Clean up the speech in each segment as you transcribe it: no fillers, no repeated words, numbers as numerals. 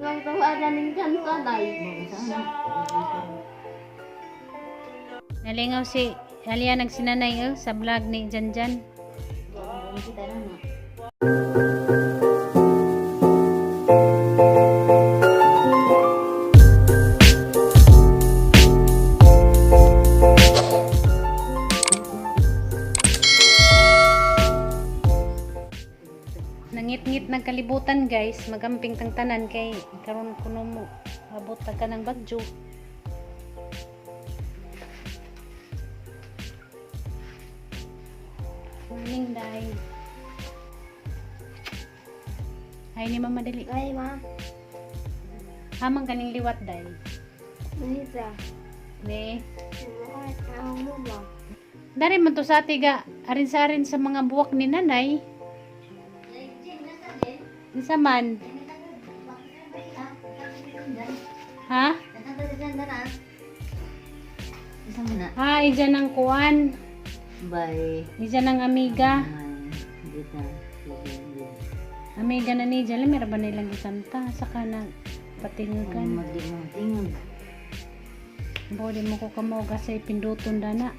Nang tawagan ng kantanay. Nalingaw si Alia nagsinanay eh, sa vlog ni Janjan. Nangit-ngit ng kalibutan, guys, magamping tang tanan kay karon kuno mo abot ta ka ng bagyo. Morning, Day. Ay ni Mama dali. Ay, ma. Hamang kaning liwat, Day. Nisa. Ne. Ako mo ba? Dari man to sa tiga arin-sarin sa mga buwak ni nanay. Unsa man? Ha? Ha, ijan ang kuan. Bye. Ijan ang amiga. Dito. Amiga na ni Jala, meron ba nilang gikanta? Saka na patingagan. Magdi mo tingog. Bodi mo ko kamo kasi pinduton dana.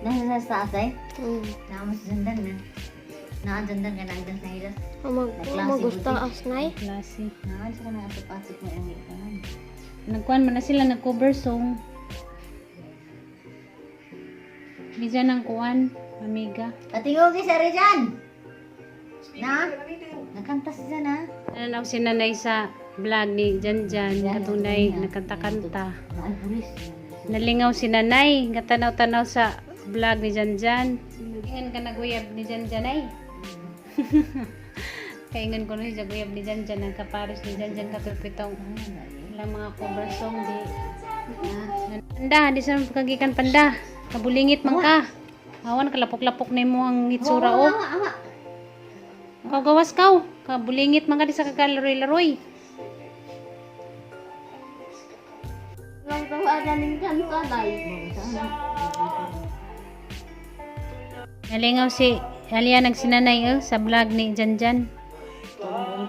Nasa sa taas ay? Hmm. Naamo sa sundan na. Nakasundan ka na ang sa hilas. Magusto asnay. Klase. Naan sa kanang atop-atop mo ang ikan. Nagkuan man na sila nag-cover song. Bijan ang kuan, amiga. Patingog sa Rejan! Na? Nagkanta siya na. Nananaw si nanay sa vlog ni Janjan, katunay nagkanta-kanta. Naan pulis. Nalingaw si nanay, katanaw-tanaw sa vlog ni Janjan. Ingan ka naguyab ni Janjan ay. Kaingan ko na siya guyab ni Janjan, ang kapares ni Janjan katupitong ilang mga cover song di. Panda, di sa kagikan panda. Kabulingit man ka. Awan kalapok-lapok na imo ang itsura oh. Awa, awa. Kagawas kaw. Kabulingit man ka di sa kakalaroy-laroy. Nang tawagan ng kantanay. Nalingaw si Alia nagsinanay eh, sa vlog ni Janjan.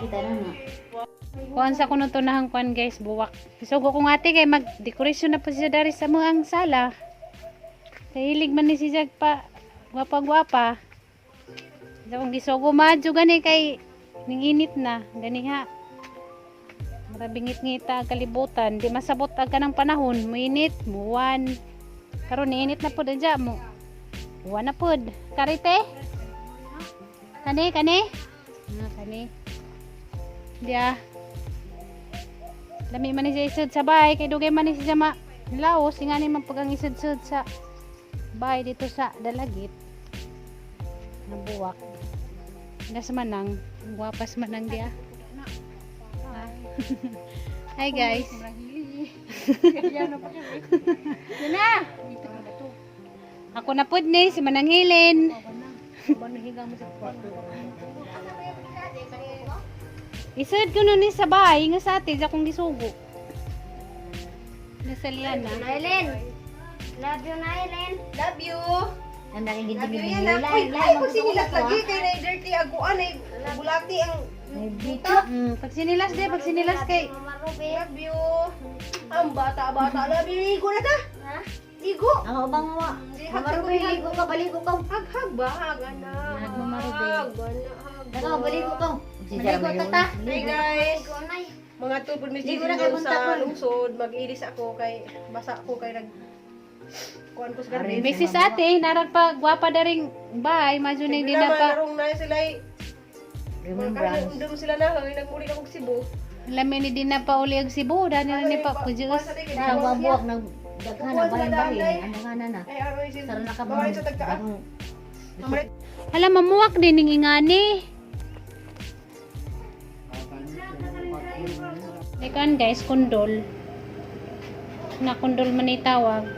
Kita na na. Kuan sa kuno tunahang kuan, guys, buwak. Isugo ko nga ate kay mag-decoration na po siya dari sa mga ang sala. Kahilig man ni si Jag pa gwapa-gwapa. Sa kong gisugo madyo gani kay ninginit na gani ha. Marabingit-ngita ang kalibutan, di masabot ang kanang panahon, muinit, muwan. Karon niinit na pud adya mo. Uwan na pud. Karite? Kani kani? Ah, kani. Diya. Lami man ni siya isod sa bahay kay dugay man ni siya ma laos ingani man pag ang isod-sod sa bahay dito sa Dalagit. Nabuwak. Das manang, gwapas manang diya. Hi, guys. Ako na pud ni si Manang Helen. Isod ko nun ni sa bahay nga sa ate sa akong gisugo. Nasa liana. Nailin. Love you, Nailin. Love you. Ang Love you yan ah. Uy, ay, pag sinilat lagi, kay na dirty aguan, ay bulati ang buta. Pag sinilas de, pag sinilas kay Mama Ruby. Love you. Ang bata-bata, love you. Ligo na ta. Ha? Ligo. Ako bang wa? Hindi, Mama Ruby, ligo ka, baligo ka. Hag, hag ba? Hag, anak. Hag, Mama Ruby. Hag, anak, hag. Naka, baligo ka. Maligo ta ta. Hey guys. Ikaw, Nay. Mga tulpod may Ligo na kay sa buntakon. lungsod, mag-ilis ako kay basa ako kay nag kuan ko sa garden. Mrs. Ate, narag pa gwapa daring bahay, madyo ni di na pa. Narong na sila ay Remembrance. Magkano sila na kay nagmuli na kog Cebu. Lami ni di na pa uli og Cebu, dani na ni pa pujus. Na buwak nag daghan na bahin-bahin. Ano nga na na. Ay, aroy sila. Saro na ka ba? Bawal sa tagkaan. Hala mamuwak din ning ingani. Ikan guys, kundol. Na kundol man ni tawag.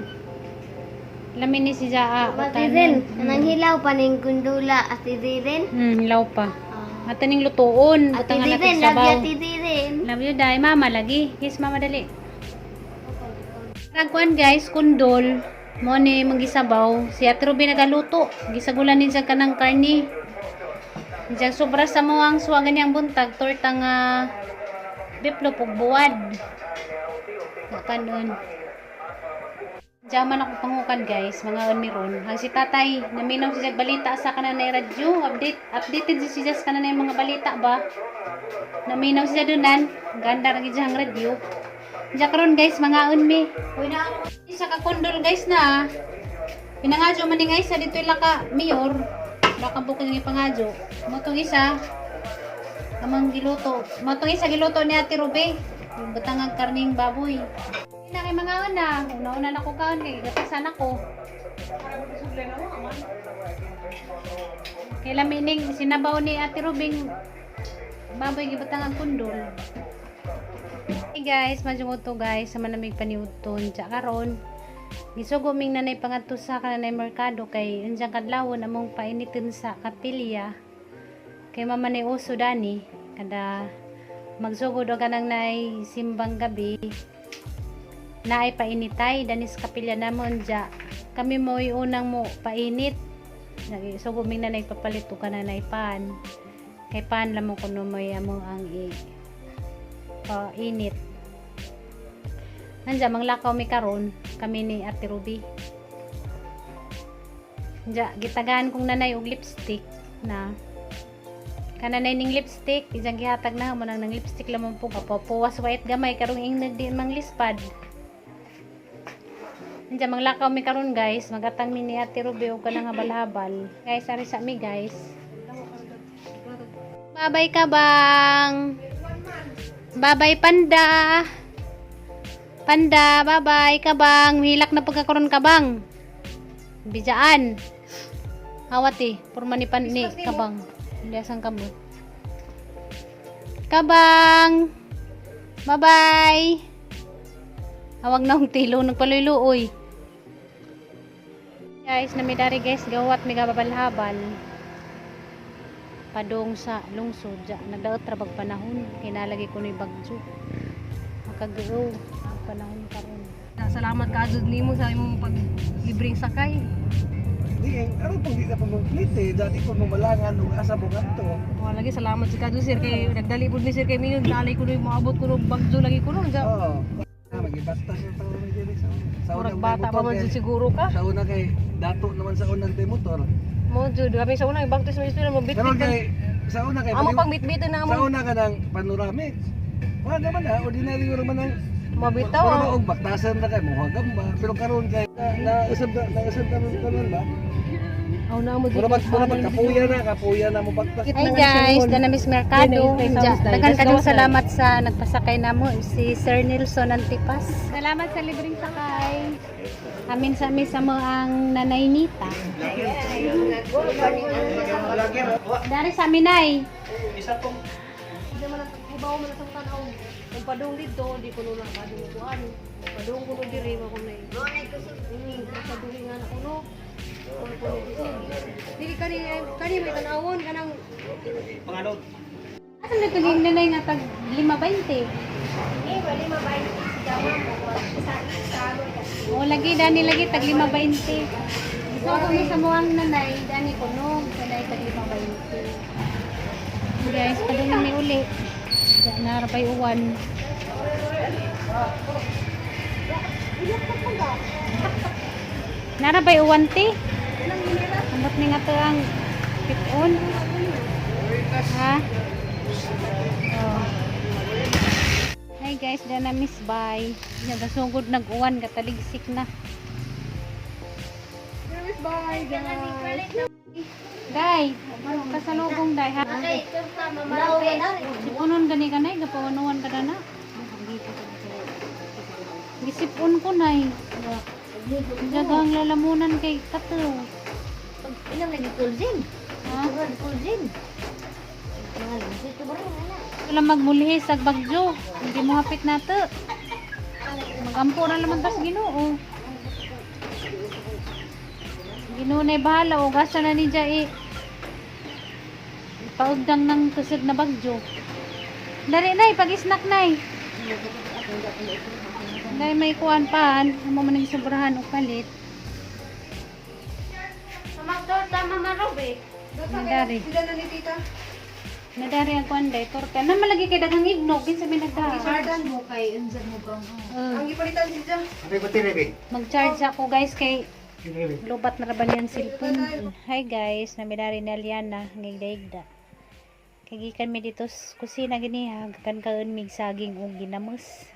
Lami ni si Jaa. Ate Rin. Anang hilaw pa ning kundula. Ate Rin. Hilaw pa. At ning lutuon, Ate butangan natin Rin. Love you, sabaw. Ate Rin. Love you, Day. Mama lagi. Kiss mama dali. Nagkuan guys, kundol. Mo ni magisabaw. Si Ate Ruby nagaluto. Gisagulan din siya kanang karni. Diyan sobra sa mo ang suwagan niyang buntag torta nga Biplop ug buwad. Kanon. Diyan ako pangukan guys, mga miron. Ang si tatay, naminaw siya balita sa kananay radyo. Updated si siya sa kananay mga balita ba? Naminaw siya dunan. Ganda ra gid ang radyo. Diyan karon guys, mga mi. Uy na isa ka kondol guys na. Pinangadyo man ni guys sa dito ila ka mayor. Baka bukod nga ipangadyo. Motong isa amang giluto. Motong isa giluto ni Ate Ruby. Yung batangag karning baboy. Na kay mga una, una-una na ko kaon kay gatasan ako. Kay lamining sinabaw ni Ate Rubing baboy gibutang ang kundol. Hey guys, madjungot to guys sa manamig paniudton tsa karon. Gisugo ming nanay pangadto sa kananay merkado kay unjang kadlawon among painitin sa kapilya. Kay mama ni uso dani kada magsugod og kanang nay simbang gabi naay painitay dani sa kapilya namon dya kami mo'y unang mo painit. Sugo ming nanay papalit og kananay pan kay pan lamang kuno mo'y amo ang i painit. Nandiyan, manglakaw mi karon kami ni Ate Ruby. Diya, gitagaan kong nanay og lipstick na kananay ning lipstick, isang gihatag na mo nang nang lipstick lamang po kapapuwas white gamay karong ingnag di mang lispad. Nandiyan, manglakaw mi karon guys, magatang mi ni Ate Ruby og kanang habal-habal. Guys, ari sa mi guys. Babay ka bang. Babay panda. Panda, babay kabang. Hilak na pagkakaroon kabang. Bijaan. Awat eh. Purma ni pan ni kabang. Hindi asang kamot. Kabang. Bye-bye. Awag na hong tilo. Nagpaluyluoy. Guys, namidari guys. Gawat mi gababalhabal. Padong sa lungsod. Diya, nagdaot ra bag panahon. Kinalagi ko ni bagyo. Makagao ang panahon karon. Salamat ka jud nimo sa imong pag libreng sakay. Di, ano pong di na pa mag-fleet eh. Dati po mamalangan nung asa mo kanto. Wala lagi salamat sa kadyo sir kay nagdali pud ni sir kay mingon nalay ko moabot ko og bagyo lagi ko no. Ja. Oo. Ah, mag-ibasta siya tao may diri sa una. Sa una Murag bata pa man jud siguro ka. Sa una kay dato naman sa unang day motor. Mo jud kami sa una ibang tis mo na mabitbit. Karon kay sa una kay Amo pang bitbitan na sa amo. una ka ng panoramic. Wala naman ah, ordinary naman ang Mabitaw. Wala og baktasan na kay mo ba. Pero karon kay na usab na usab na karon ba? Aw na mo jud. Mura pag kapuya na mo baktas. Hi guys, Danamis Mercado. Daghan kayong salamat sa nagpasakay namo si Sir Nelson Antipas. Salamat sa libreng sakay. Amin sa amin sa mo ang Nanay Nita. Dari sa amin ay. Hindi man ang ibaw man ang tan-aw. Kung padung dito, di ko nuna kadung kuan. Padung ko no diri mo kun nay. Padung nga na kuno. Kuno kuno dili kani kani may tan-awon kanang Asa na itong nanay nga tag 5.20? Eh, wala mabait si Gama mo. Sa O lagi dani lagi tag 5.20. So kung sa mo ang nanay dani kuno kanay tag 5.20. Guys, padung na mi uli. Diyan na rabay uwan. Narabay uwan ti? Ambot ni nga to ang piton. Ha? Oh. Hi guys, dana miss bye. Nagasugod nag-uwan kataligsik na. Bye guys. Day, kasalubong day ha. Okay, turta mama. Sipunon gani ka nay, gapaunuan ka na na. Gisipon ko nay. Daghang lalamunan kay kato. Ilang lagi kulzin. Ha? Tulad kulzin. Mga lungsi ito ba rin ana? Wala magmulhi sa bagyo. Hindi mo hapit na to. Magampo na naman tas Ginoo. Ginoo na'y bahala o gasa na ni Jai. Paugdang ng kusog na bagyo. Dali nay, pag-snack nay. Dahil may kuan pa, amo man ang sobrahan o palit. Magtorta mama Ruby. Dari. Sila na ni tita. Nadari ang kuan day torta. Na malagi kay daghang ignog kinsa may nagdahan. Chardan mo kay unsa mo bang. Ang gipalitan siya. Mag-charge ako, guys, kay lubat na ra ba niyang cellphone. Hi guys, namidari ni Aliana ngigda-igda. Kay gikan mi dito sa kusina gini ha, gakan kaon mig saging ug ginamos.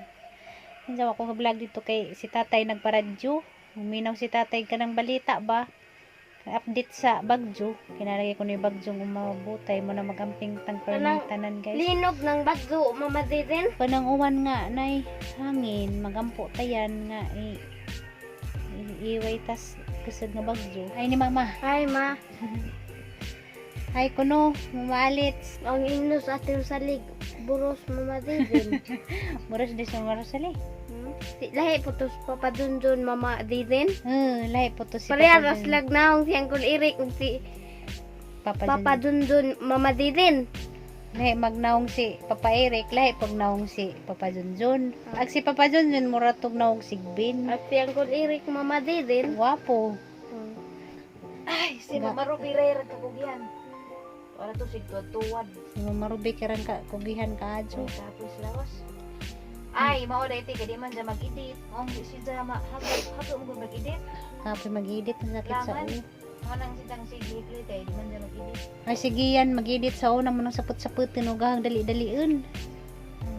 Kinsa ako nga vlog dito kay si tatay nagparadyo. Uminaw si tatay kanang balita ba? Update sa bagyo. Kinalagay ko ni bagyo ng umabutay mo na magamping tang Kanang tanan, guys. Linog ng bagyo, Mama Diden. Kanang uwan nga nay hangin magampo tayan nga iway tas kusog nga bagyo. Ay ni mama. Hi, ma. Ay kuno, Mama Alits. Ang inos ating salig. Buros, Mama Diden. Muras di sa Marosali. Si lahi po to sa Papa Dundun, Mama Diden. Lahi po to si Pareha Papa ras lag naong si Uncle Eric ug si Papa, Papa Dundun. Dundun, Mama Diden. Lahi magnaong si Papa Eric, lahi pagnaong si Papa Junjun. Ag si Papa Junjun mura tog naong sigbin. At si Uncle Eric, Mama Diden. Wapo. Ay, si Mama Ruby Ray kakugihan. Wala to sig tuwad. Si Mama Ruby karan ka kugihan ka adyo. Tapos lawas. Ay, mao dai kay di man siya mag-edit. Mao di siya ma hago mo mag-edit. Kapoy mag-edit ang sakit sa Laman. ulo. Mao nang sitang sige kay di man siya mag-edit. Ay sige yan, mag-edit sa una mo nang sapot-sapot tinugahang dali-daliun.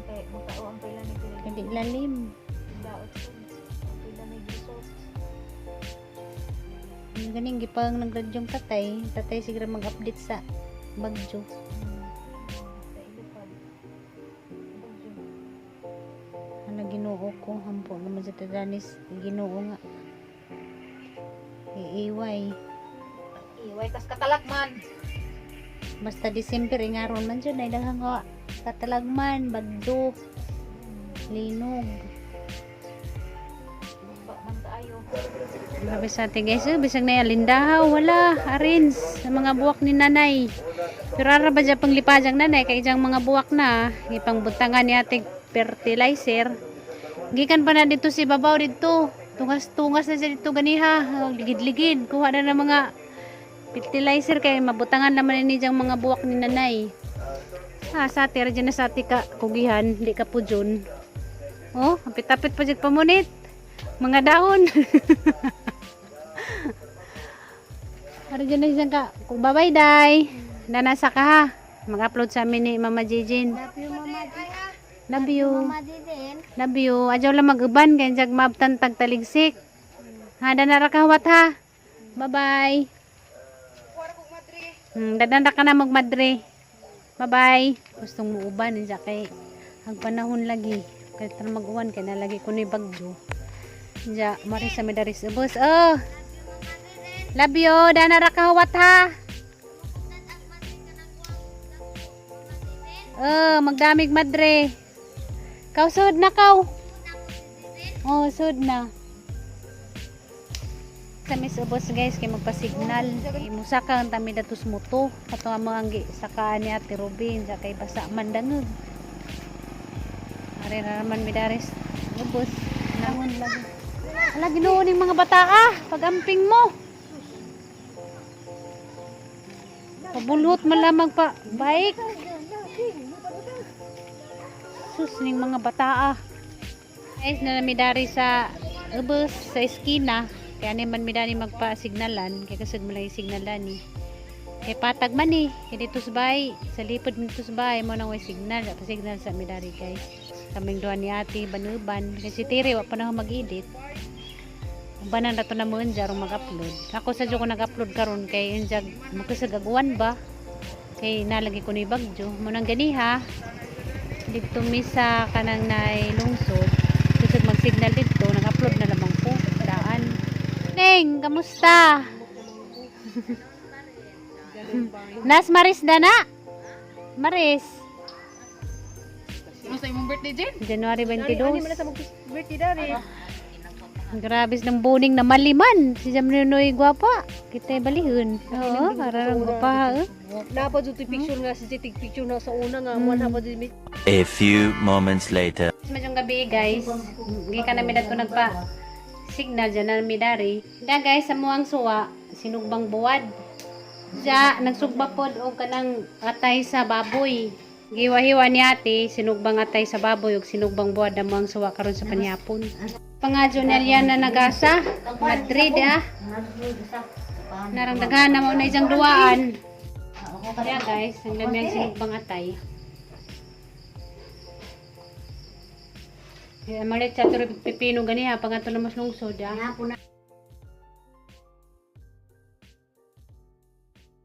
Kay mukao ang pila ni pila. Hindi lalim. Daot ko. Ang pila may result. Yung ganing gipang nagradyong tatay, tatay siguro mag-update sa bagyo. Sa ilupad. Bagyo. Ano Ginoo ko, hampo naman sa tadanis, Ginoo nga. Iiway. Iway tas katalakman. Basta December ingaron man jud ay daghang nga katalagman, bagyo, linog. Ba man kaayo. Grabe sa atin, guys, eh, bisag na lindahaw, wala, arins, sa mga buwak ni nanay. Pero ara ba dyan panglipajang nanay, kay diyang mga buwak na, ipangbutangan ni ating fertilizer. Gikan pa na dito si babaw dito. Tungas-tungas na siya dito ganiha, ligid-ligid. Kuha na ng mga fertilizer kay mabutangan naman ni diyang mga buwak ni nanay. Ah, sa ati, ra dyan na sa ati ka, kugihan, di ka po dyan. Oh, apit-apit pa dyan pamunit. Mga dahon. Para dyan na siyang ka. Kung babay, day. Nanasa ka ha. Mag-upload sa amin ni Mama Jijin. Love you, Mama Diden. Love you. Mama Diden. Love you. Adyaw lang mag-uban. Kaya dyan maabtan tagtaligsik. Ha, danara ka huwat ha. Bye-bye. Dadanda ka na magmadre. Bye-bye. Gustong muuban. Diyan kay ang panahon lagi. Kahit na mag-uwan kay nalagi ko ni bagyo. Diyan, Marisa Medaris Ubos. Oh! Love you. Danara ka huwat ha. Oh, magdamig madre. Kaw sud na kaw. Oh, sud na. Sa Miss Ubos, guys, kay magpa-signal. Kay musaka ang tami datos moto. Kato ang mga gi saka ni Ate Robin sa kay basa man dangog. Are ra naman midares. Ubos. Nangon lagi. Ala Ginoo ning mga bata ah, pagamping mo. Pabulot man lamang pa bike. Sus ning mga bata ah. Guys, na midari sa ubos sa eskina. Kaya ni man midani magpa-signalan. Kaya kasag mo lang yung signalan ni. Kay patag man eh. Kaya dito sa bahay, sa lipod nito sa bahay, mo nang way signal. Pa-signal sa midari, guys. Kaming duha ni ate, banuban. Kasi tiri, wa pa na ako mag-edit. Banan na to na mo jarong mag-upload. Ako sa ko nag-upload karon kay injag makasagaguan ba? Kay nalagi ko ni bagyo. Mo nang ganiha dito mi sa kanang nay lungsod. Susod mag-signal dito, nag-upload na lamang ko. Daan. Neng, kamusta? Nas Maris dana? Maris. Ano sa imong birthday, Jen? January Ani man 22. na sa mag birthday dari. Grabe ng buning na maliman. Si Jamrinoy gwapa. Kita balihon. Oo, ararang gwapa. Eh. Napa jud picture nga si Tig picture na sa una nga mo napa jud A few moments later. Madyong gabi, guys. Gikan namin dato nagpa signal dyan na midari. Da guys, sa muang suwa, sinugbang buwad. Siya, nagsugba pod og kanang atay sa baboy. Giwa-hiwa ni ate, sinugbang atay sa baboy ug sinugbang buwad mo ang suwa karon sa panihapon. Pangadyo ni Aliana Nagasa, Madrid ah. Narangdagan na mo na isang duwaan. Kaya guys, ang dami ang sinugbang atay. Kaya malit sa turo pipino ganiha, pangadto na mas lungsod ah.